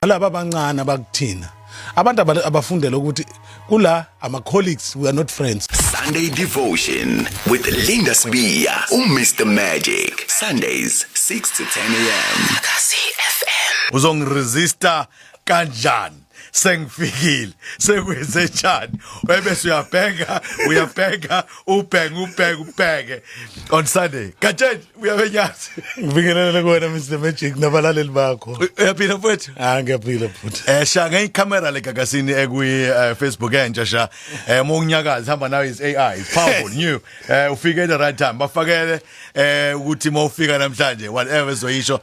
Laba abancane abakuthina abantu abafundela ukuthi kula ama colleagues, we are not friends. Sunday Devotion with Linda Sibiya, uMr Magic. Sundays 6 to 10 a.m. Kasi FM. Uzongiresista kanjani sengifikile? Sekwenze njani? Ebese uyabheka, uyabheka, ubheke, ubheke, ubheke. On Sunday Gatsheni, uyabenyazi. Ngibingelele kuwena, Mr Magic, nabalaleli bakho. Uyaphila, mfowethu? Ah, ngiyaphila futhi. Sha ngeyicamera le gagasini ekwi Facebook entsha, sha. Mokunyakaza hamba nayo is AI, it's powerful, new. Ufike at the right time. Bafakele ukuthi mawufika namhlanje whatever ezoyisho.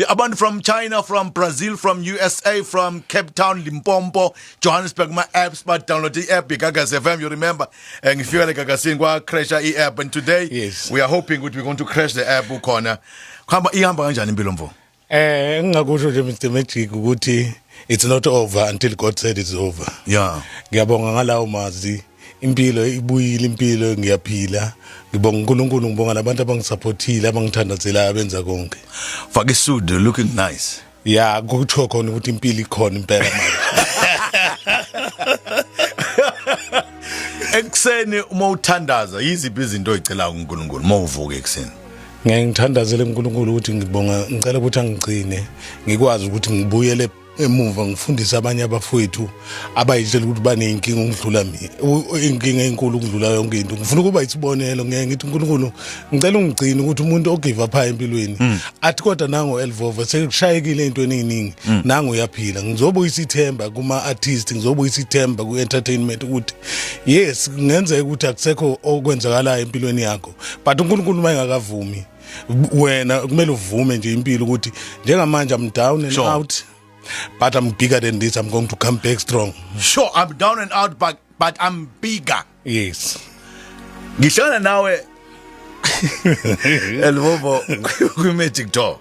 Abantu from China, from Brazil, from USA, from Cape Town, Limpopo, Johannesburg, ma apps ba download i app iGagas FM. You remember ngifika le gagasini kwa crasha i app and today we are hoping ukuthi we're going to crash the app ukhona. Khamba ihamba kanjani impilo, mfo? Ngingakusho nje, Mr Magic, ukuthi it's not over until God said it's over. Ngiyabonga ngalawo mazwi. Impilo ibuyile, impilo ngiyaphila. Ngibonga uNkulunkulu, ngibonga nabantu abangisupportile, abangithandazelayo, abenza konke. Faka isuit, looking nice. Ya, kuthiwa khona ukuthi impilo ikhona impela manje. Ekuseni uma uthandaza, yiziphi izinto oyicela kuNkulunkulu uma uvuka ekuseni? Ngeke ngithandazele uNkulunkulu ukuthi ngibonga, ngicela ukuthi angigcine ngikwazi ukuthi ngibuyele emuva ngifundise abanye abafowethu abayitshela ukuthi baneyinkinga ukudlula mina, inkinga enkulu ukudlula yonke into. Ngifuna ukuba isibonelo. Ngeke ngithi, "uNkulunkulu, ngicela ungigcine ukuthi umuntu ogive up empilweni athi, kodwa nango Elvovo sekushayekile entweni eziningi, nango uyaphila." Ngizobuyisa ithemba kuma artist, ngizobuyisa ithemba ku entertainment ukuthi yes, kungenzeka ukuthi akusekho okwenzakalayo empilweni yakho, but uNkulunkulu uma engakavumi, wena kumele uvume nje impilo ukuthi njengamanje I'm down and out, but I'm bigger than this. I'm going to come back strong. Sure, I'm down and out, but I'm bigger. Yes. Ngihlangana nawe, Elvovo, kwi Magic Tour.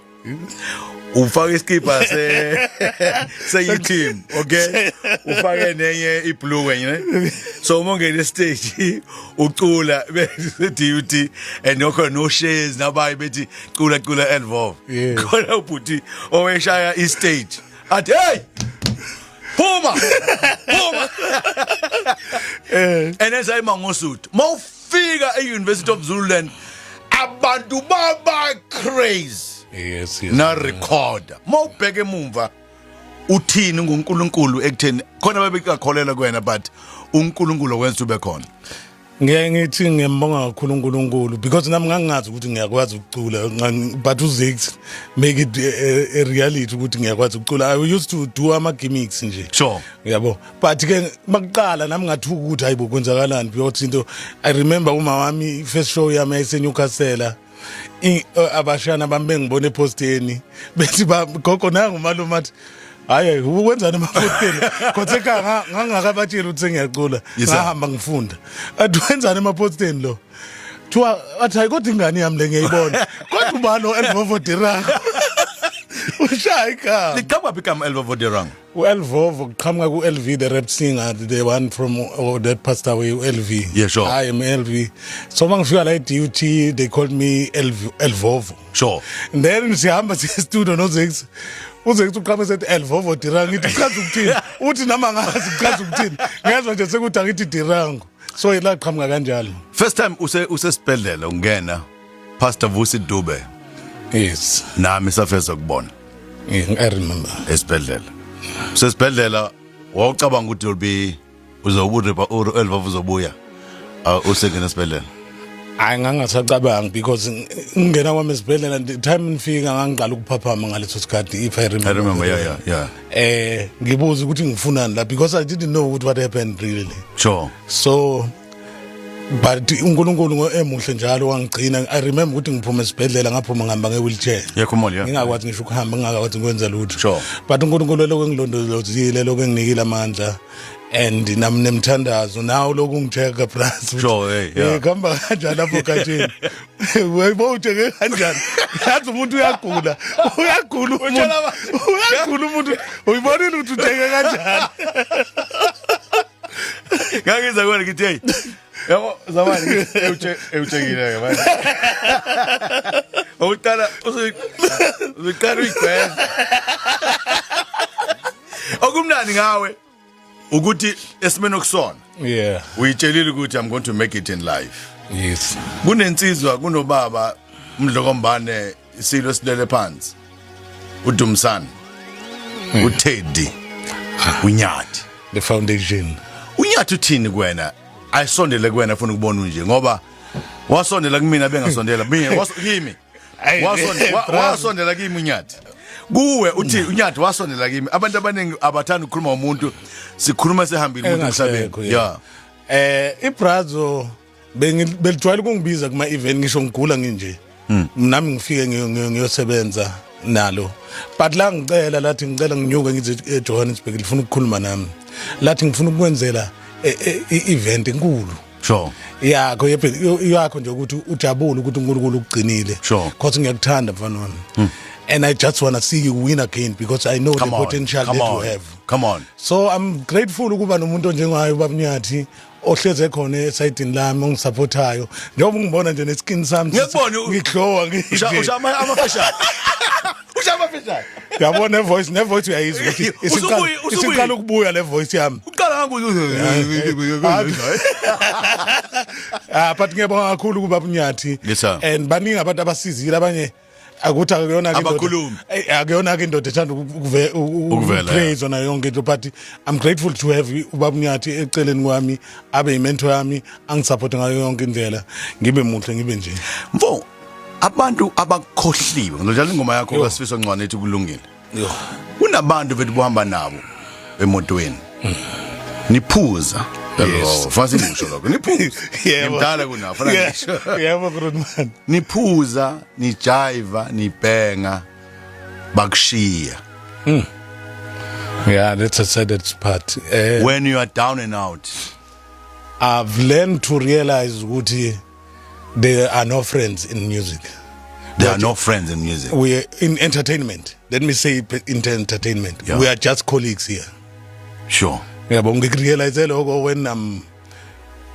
Ufake iskipa se team, okay? Ufake nenye iblue enye, ne? So uma ungena stage ucula bese DUT and nokho no shares nabayi bethi cula, cula, Elvovo. Khona ubhuti oweshaya i stage athi, "Hey, phuma, phuma!" And esayima ngosuthu mawufika e-University of Zululand, abantu baba crazy. Yes. Na recorder mawubheka emumva, uthini ngoNkulunkulu ekutheni khona babekakholela kuwena, but uNkulunkulu wenza ube khona? Ngiye ngithi ngiyambonga kakhulu uNkulunkulu because nami ngangingazi ukuthi ngiyakwazi ukucula, but uZix make it a reality ukuthi ngiyakwazi ukucula. I used to do ama gimmicks nje. Yabo, but ke makuqala nami ngathuka ukuthi hayibo, kwenzakalani? Because into I remember uma wami, first show yami yayise Newcastle. Abashana bami bengibona eposteni bethi, "Ba gogo, nangu umalume." Athi, "Hayi, ukwenzani emaposteni?" Kodwa ekhaya ngangakabatsheli ukuthi sengiyacula. Yes, sir. Ngahamba ngifunda. Athi, "Wenzani emaposteni lo?" Thiwa athi, "Hayi, kodwa ingane yami le ngiyayibona, kodwa ubani lo Elvovo Derrango ushaya igama?" Liqhamuka phi igama Elvovo Derrango? U-Elvovo kuqhamuka ku-LV, the rap singer, the one from, oh, that passed away, u-LV. I am LV. So uma ngifika la e-DUT they called me LV, Elvovo. And then sihamba siye studio noZix, uZix uqhamuke sethi Elvovo Derrango. Ngithi, "Chaza ukuthini?" Uthi, "Nama ngazi kuchaza ukuthini, ngezwa nje sekuthi angithi Derrango." So ilaqhamuka kanjalo. First time use usesibhedlela ungena, Pastor Vusi Dube. Yes. Nami safeza kubona. Yeah, I remember. Esibhedlela, usesibhedlela, wawucabanga ukuthi you'll be uzobuya, uElvovo uzobuya usengena esibhedlela? Hayi, ngangasacabangi because ngingena kwami esibhedlela, the time ngifika ngangiqala ukuphaphama ngaleso sikhathi, if I remember. I remember, yeah. Ngibuza ukuthi ngifunani la because I didn't know ukuthi what happened really. So but uNkulunkulu emuhle njalo wangigcina. I remember ukuthi ngiphuma esibhedlela, ngaphuma ngihamba nge-wheelchair. Yeah, come on, yeah. Ngingakwazi ngisho ukuhamba, ngingakwazi ukwenza lutho. But uNkulunkulu lokho engilondolozile, lokho enginikile amandla and nami nemthandazo nawo lokhu ngichecka plus. Sure, hey, yeah. Kuhamba kanjani lapho gatsheni? Uyayibo, utsheke kanjani? Yazi umuntu uyagula, uyagula umuntu, uyagula umuntu. Uyibonile ukuthi utsheke kanjani? Ngangiza kuwena ngithi, "Hey, yabo zamani ewutshekile ke manje." Uqala uzoqala uyigweza. Okumnandi ngawe ukuthi esimeni okusona uyitshelile ukuthi I'm going to make it in life. Yes. Kunensizwa, kunobaba uMdlokombane, isilo silele phansi. UDumsani. UTeddy. UNyathi. The foundation. UNyathi uthini kuwena? Ayisondele kuwena, afuna ukubona unje, ngoba wasondela kumina, bengasondela mina kimi. Wasondela kimi uNyathi. Kuwe uthi uNyathi wasondela kimi. Abantu abaningi abathanda ukukhuluma umuntu, sikhuluma sehambile umuntu emhlabeni. Engasekho, yeah. Ibrazo belijwayele ukungibiza kuma event, ngisho ngigula nginje. Nami ngifike ngiyosebenza nalo. But la ngicela, lathi ngicela nginyuke ngize eJohannesburg, lifuna ukukhuluma nami. Lathi ngifuna ukwenzela i-event enkulu. Yakho yakho nje ukuthi ujabule ukuthi uNkulunkulu ukugcinile. Because ngiyakuthanda, mfana wami. And I just want to see you win again because I know Come the on, potential come that you on, have. Come on. So I'm grateful ukuba nomuntu onjengayo, uBaba ohleze khona esayidini lami, ongisupportayo. Njengoba ungibona nje neskin sami Ngiyakubona, ngiglowa. Usha ama-facial. Usha ama-facial. Yabona, nevoice nevoice uyayizwa ukuthi isiqala ukubuya le voice yami. Uqala ngangu. Ah, but ngiyabonga kakhulu kuBaba uNyathi. Yes, sir. And baningi abantu abasizile, abanye akuthi akuyona ke indoda. Abakhulumi. Akuyona ke indoda ethanda Ukuvela, ukupraise ona yonke into, but I'm grateful to have uBaba uNyathi eceleni kwami, abe yimentor yami, angisupport ngayo yonke indlela, ngibe muhle, ngibe nje. Mfo, abantu abakhohliwe. Ngizodlala ingoma yakho kaSifiso Ncwane ethi Kulungile. Yo. Kunabantu bethu bohamba nabo emotweni. Niphuza. Yes. Fansi ngisho lokho. Niphuza. Yebo. Ngimdala kunawo, fana ngisho. Yebo, Grootman. Niphuza, nijiva, nibhenga, bakushiya. Yeah, that's a saddest part. When you are down and out. I've learned to realize ukuthi there are no friends in music. There are no friends in music. We are in entertainment. Let me say in entertainment. We are just colleagues here. Yabo, ngikurealize lokho when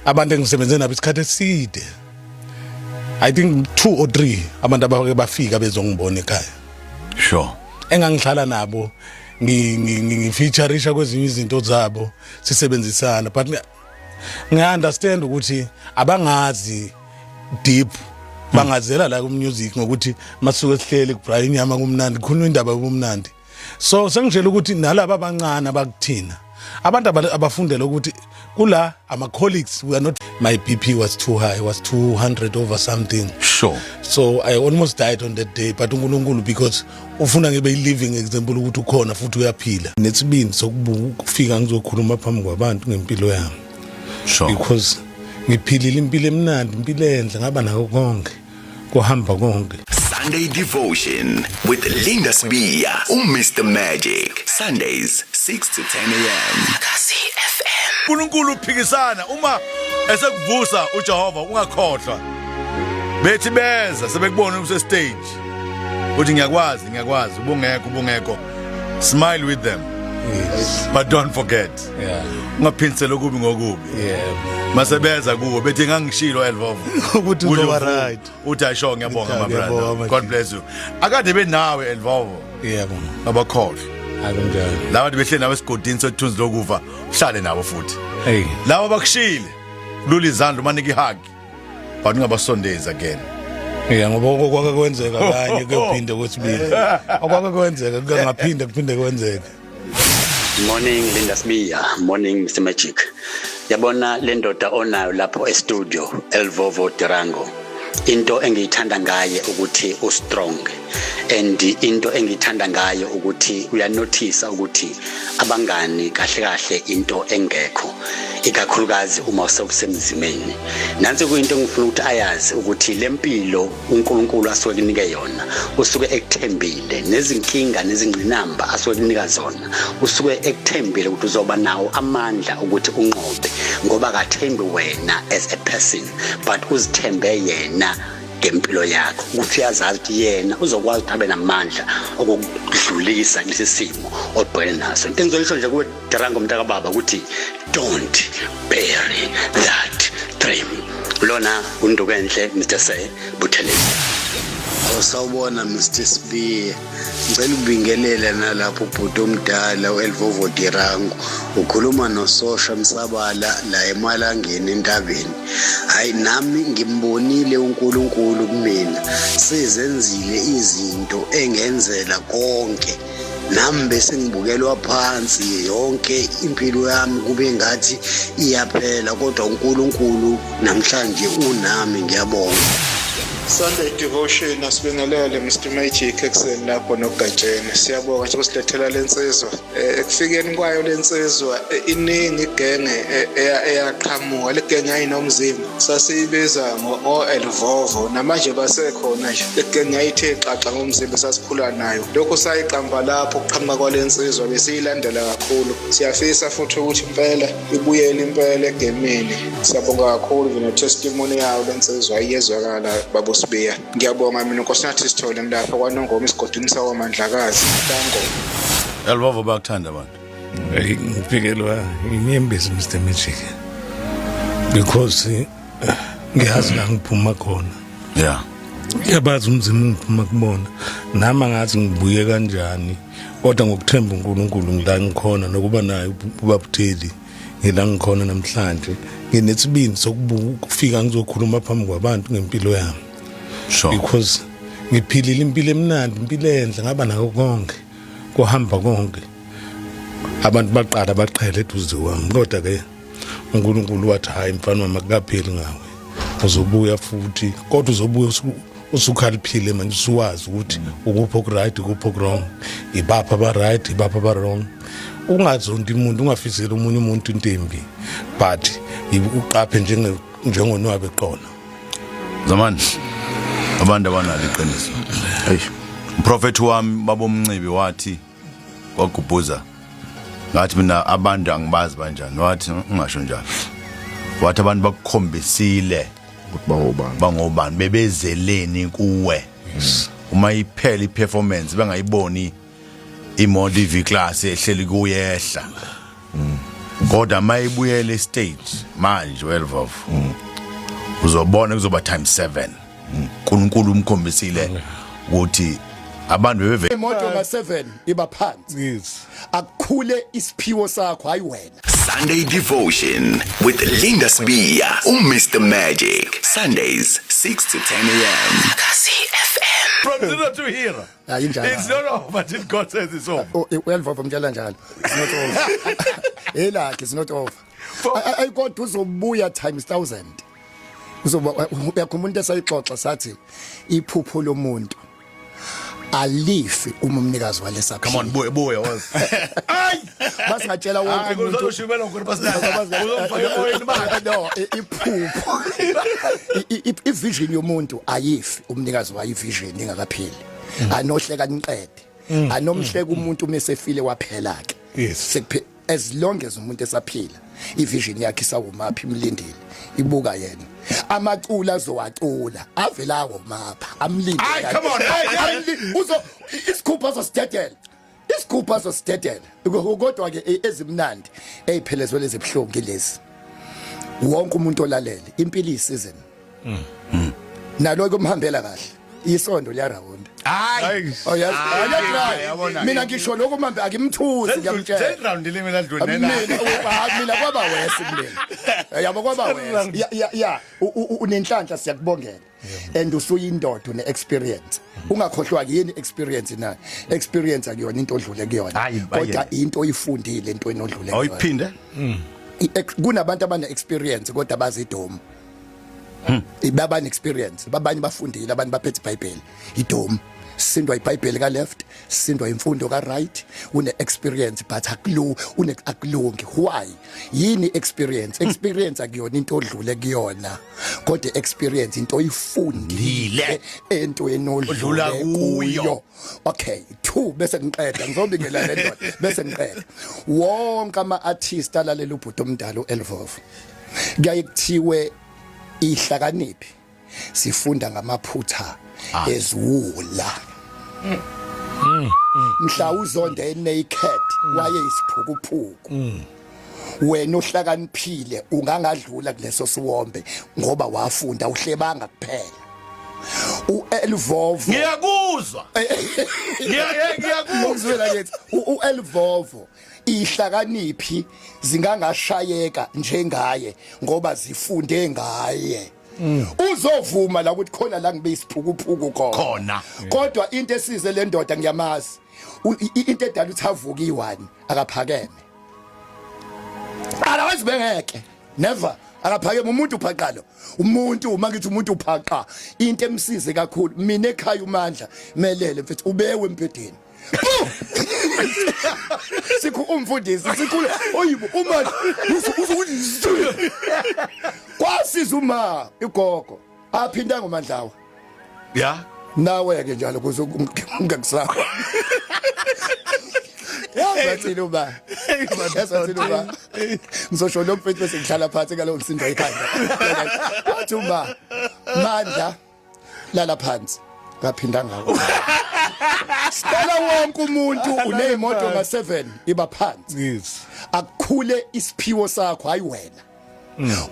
abantu engisebenze nabo isikhathi eside. I think two or three abantu abake bafika bezongibona ekhaya. Engangihlala nabo, ngifeatureisha kwezinye izinto zabo, sisebenzisana, but ngiya understand ukuthi abangazi deep, bangazela la ku music ngokuthi masuke sihleli kubraai inyama, kumnandi, khuluma indaba yobumnandi. So sengitshela ukuthi nalaba abancane abakuthina, abantu abafundela ukuthi kula ama colleagues, we are not. My BP was too high, was 200 over something. So I almost died on that day, but uNkulunkulu, because ufuna ngibe i-living example ukuthi ukhona futhi uyaphila, nesibindi sokufika ngizokhuluma phambi kwabantu ngempilo yami, because ngiphilile impilo emnandi, impilo enhle, ngaba nako konke, kuhamba konke. Sunday Devotion with Linda Sibiya, uMr Magic. Sundays, 6 to 10 a.m. Gagasi FM. uNkulunkulu uphikisana uma esekuvusa uJehova, ungakhohlwa. Bethi beza sebekubona use stage. Uthi ngiyakwazi, ngiyakwazi, ubungekho, ubungekho. Smile with them. But don't forget. Ungaphindisela okubi ngokubi. Masebeza kuwe bethi ngangishilo, Elvovo. Ukuthi uzoba right. Uthi ayisho, ngiyabonga, my Ngiyabonga, brother. my God bless you. Akade benawe, Elvovo. Yebo. Abakhohlwa. Akunjalo. Laba behleli nawe esigodini sethunzi lokufa, uhlale nabo futhi. Hey. Laba bakushile, lula izandla, umanike ihug, but ungabasondezi again. Yeah, ngoba okwake kwenzeka kanye kuyophinde kwesibili. Okwake kwenzeka kungaphinde kuphinde kwenzeke. Morning Linda Sibiya, morning Mr Magic. Yabona le ndoda onayo lapho e-studio, Elvovo Durango. Into engiyithanda ngaye ukuthi u strong, and into engiyithanda ngaye ukuthi uyanothisa ukuthi abangani kahle kahle into engekho, ikakhulukazi uma usewusemzimeni. Nansi kuyinto engifuna ukuthi ayazi, ukuthi lempilo uNkulunkulu asuke kunike yona, usuke ekuthembile, nezinkinga nezingqinamba asuke kunika zona, usuke ekuthembile ukuthi uzoba nawo amandla ukuthi unqobe, ngoba akathembi wena as a person, but uzithembe yena ngempilo yakho, ukuthi uyazazi ukuthi yena uzokwazi ukuthi abe namandla okukudlulisa kulesi simo obhekene naso. Into engizoyisho nje kuwe Durango mntakababa ukuthi don't bury that dream. Lona uNduku enhle Mr Sir Buthelezi. Sawubona Mr Sibiya. Ngicela ukubingelela nalapho ubhuti omdala uElvovo Dirango. Ukhuluma noSosha Msabala la emalangeni entabeni. Hayi nami ngimbonile uNkulunkulu kumina. Sezenzile izinto engenzela konke. Nami bese ngibukelwa phansi yonke impilo yami kube ngathi iyaphela kodwa uNkulunkulu namhlanje unami ngiyabonga. Sunday devotion asibingelele Mr Magic ekuseni lapho nogatsheni siyabonga nje ukusilethela lensizwa eh, ekufikeni kwayo lensizwa eh, iningi igenge eh, eyaqhamuka le genge yayinomzimba sasiyibiza ngo-Elvovo namanje basekhona nje le genge yayithe xaxa ngomzimba sasikhula nayo lokhu sayiqamba lapho ukuqhamuka kwalensizwa besiyilandela kakhulu siyafisa futhi ukuthi impela ibuyele impela egemini siyabonga kakhulu nje ne-testimony yayo lensizwa iyezwakala babusibiya ngiyabonga mina nkosinathi sithole ngilapha kwanongoma esigodini sakwamandlakazi danko Elvovo bayakuthanda abantu. Hey, ngifikelwa inyembezi Mr Magic because ngiyazi la ngiphuma khona. Yeah. Ngiyabazi umzimba ngiphuma kubona nami angathi ngibuye kanjani kodwa ngokuthemba uNkulunkulu ngila ngikhona nokuba naye ubabutheli ngila ngikhona namhlanje nginesibindi sokufika ngizokhuluma phambi kwabantu ngempilo yami. Sure. Because ngiphilile impilo emnandi impilo enhle ngaba nako konke kuhamba konke abantu baqala baqhele eduze kwami kodwa ke uNkulunkulu wathi hayi mfana wami akukapheli ngawe uzobuya futhi kodwa uzobuya usukhaliphile manje usuwazi ukuthi ukuphi okuright ukuphi okwrong ibapha aba-right ibapha aba-wrong ungazondi umuntu ungafiseli omunye umuntu into embi but uqaphe njengonwabe qona. Zamani abantu abanalo iqiniso. Eish. Umprofeti wami babomncibi wathi kwagubhuza ngathi mina abantu angibazi banjani wathi ungasho njalo wathi abantu bakukhombisile ukuthi bangobani bangobani bebezeleni kuwe uma iphela iperformance bangayiboni imoto iV class ehleli kuyehla kodwa mayibuyele stage manje welvov uzobona kuzoba times 7 uNkulunkulu umkhombisile ukuthi abantu bebeve Imoto nga7 iba phansi. Yes. Akukhule isiphiwo sakho hayi wena. Sunday Devotion with Linda Sibiya, uMr Magic. Sundays 6 to 10 a.m. Gagasi FM. From zero to hero. Hayi injalo. It's not over till God says it's over. Oh, uyalivova mtshela njalo. It's not over. Elakhe it's not over. Ayi kodwa uzobuya times 1000. Uzoba uyakhumbula into esayixoxa sathi iphupho lomuntu alifi uma umnikazi walesa. Come on buye buye was. Ay! Masingatshela wonke umuntu. Uzoshubela ngokuri pasinayo. Uzomfaka emoyeni manje. No, iphupho. I-vision yomuntu ayifi umnikazi wayo i-vision ingakapheli. Anohleka niqede. Anomhleka umuntu mesefile waphela ke. Yes. Sekuphe as long as umuntu esaphila ivision yakhe isawumaphi imlindile ibuka yena amacula azowacula avela awomapha amlinde. Ay, come on, hey, hey. Uzo isikhupha azosidedela isikhupha azosidedela kodwa ke ezimnandi eziphelezwe lezibhlungu lezi wonke umuntu olalele impilo isizini nalo kumhambela kahle isondo liyarawunda. Hayi. Oh yes, Hayi, yabona. mina ngisho lokho mhambe akimthusi ngiyamtshela. Round ilimi ladlule Mina hayi mina kwaba wesi kumina. Yabo kwaba wesi. Ya ya ya unenhlanhla siyakubongela. And usuyindoda une experience. Ungakhohlwa yini experience na? Experience akuyona into odlule kuyona. Hayi, Kodwa into oyifundile entweni odlule kuyona. Awuyiphinde? Kunabantu abane experience kodwa bazidomu. Baba experience, babanye bafundile, abantu baphethe iBhayibheli. Idomu. Sindwa iBhayibheli ka left, sindwa imfundo ka right, une experience but akulu une akulungi. Why? Yini experience? Experience akuyona into odlule kuyona. Kodwa experience into oyifundile entweni Odlula odlule kuyo. kuyo. Okay, two bese ngiqeda ngizobingela le ndoda bese ngiqeda. Wonke ama artist alalela ubhuti omdala uElvovo. Kuyaye kuthiwe ihlakaniphi sifunda ngamaphutha eziwula. Mhla uzonde naked waye isiphukuphuku. Wena ohlakaniphile ungangadlula kuleso siwombe ngoba wafunda uhlebanga kuphela. uElvovo. Ngiyakuzwa. Ngiyakuzwa. Ungizwela kithi uElvovo ihlakaniphi zingangashayeka njengaye ngoba zifunde ngaye. Uzovuma la ukuthi khona la ngibe isiphukuphuku khona. Khona. Kodwa into esize le ndoda ngiyamazi. Into edala ukuthi avuke i1 akaphakeme. Otherwise bengeke. Never. Akaphakeme umuntu uphaqalo. Umuntu uma ngithi umuntu uphaqa into emsize kakhulu mina ekhaya uMandla melele mfethu ubewe empedeni. Sikhu umfundisi sikhulu oyibo uMandla usukuthi kwasiza uma igogo aphinda ngomandlawa. Yeah. Nawe ke njalo kuze ungakusaba. Yazi uba. Yazi uba. Ngizosho lo mfethu bese ngihlala phansi ngalo ngisinda ikhanda. Wathi uma Mandla lala phansi. Ngaphinda ngawo. Sicela wonke umuntu unezimoto nga7 iba phansi. Yes. Akukhule isiphiwo sakho hayi wena.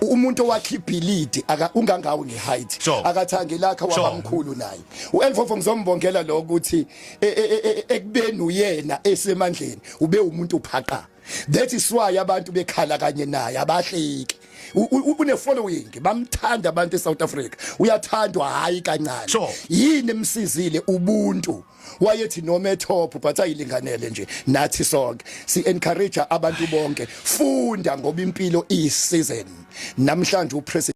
Umuntu owakha ibhilidi aka ungangawo ngeheight akathangi lakha wabamkhulu naye uElfofo ngizombongela lo ukuthi ekubeni uyena esemandleni ube umuntu uphaqa. That is why abantu bekhala kanye naye abahleki. Une following bamthanda abantu eSouth Africa uyathandwa hayi kancane. Yini emsizile ubuntu? Wayethi noma etop but ayilinganele nje nathi sonke si encourage abantu bonke funda ngoba impilo iyi season namhlanje upresident.